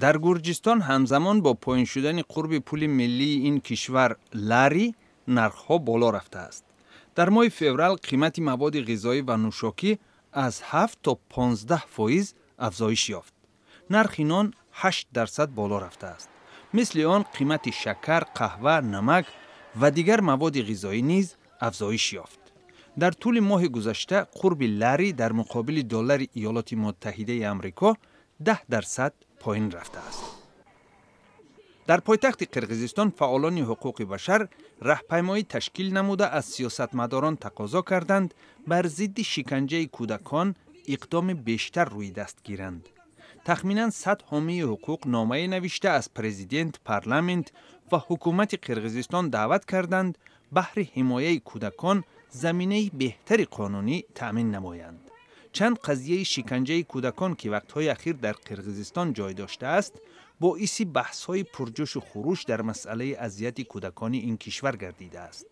Дар Гурҷистон ҳамзамон бо поин шудани қурби пули миллии ин кишвар лари, нархҳо боло рафтааст. Дар моҳи феврал қимати маводи ғизоӣ ва нӯшокӣ аз 7 то 15% афзоиш ёфт. Нархи нон 8% боло рафтааст. Мисли он қимати шакар, қаҳва, намак ва дигар маводи ғизоӣ низ афзоиш ёфт. Дар тӯли моҳи гузашта қурби лари дар муқобили доллари Иёлоти Муттаҳидаи Амрико 10% поин рафтааст. Дар пойтахти Қирғизистон фаъолони ҳуқуқи башар раҳпаймоӣ ташкил намуда, аз сиёсатмадорон тақозо карданд, бар зидди шиканҷаи кӯдакон иқдоми бештар рӯи даст гиранд. Тахминан 100 ҳомии ҳуқуқ номае навишта, аз президент, парламент ва ҳукумати Қирғизистон даъват карданд, баҳри ҳимояи кӯдакон заминаи беҳтари қонунӣ таъмин намоянд. Чанд қазияи шиканҷаи кӯдакон, ки вақтҳои ахир дар Қирғизистон ҷой доштааст, боиси баҳсҳои пурҷӯшу хуруш дар масъалаи азияти кӯдакони ин кишвар гардидааст.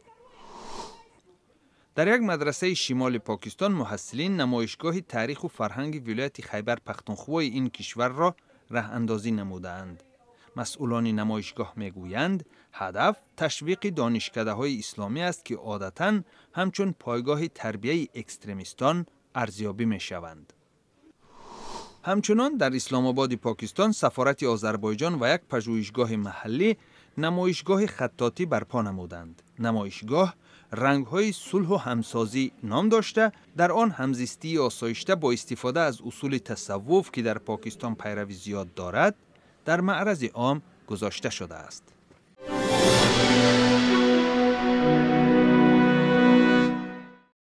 Дар як мадрасаи шимоли Покистон муҳассилин намоишгоҳи таъриху фарҳанги вилояти Хайбар Пахтунхвои ин кишварро раҳандозӣ намудаанд. Масъулони намоишгоҳ мегӯянд, ҳадаф ташвиқи донишкадаҳои исломӣ аст, ки одатан ҳамчун пойгоҳи тарбияи экстремистон арзёбӣ мешаванд. Ҳамчунон дар Исломободи Покистон сафорати Озарбойҷон ва як пажӯҳишгоҳи маҳаллӣ намоишгоҳи хаттотӣ барпо намуданд. Намоишгоҳ «Рангҳои сулҳу ҳамсозӣ» ном дошта, дар он ҳамзистии осоишта бо истифода аз усули тасаввуф, ки дар Покистон пайравӣ зиёд дорад, дар маърази ом гузошта шудааст.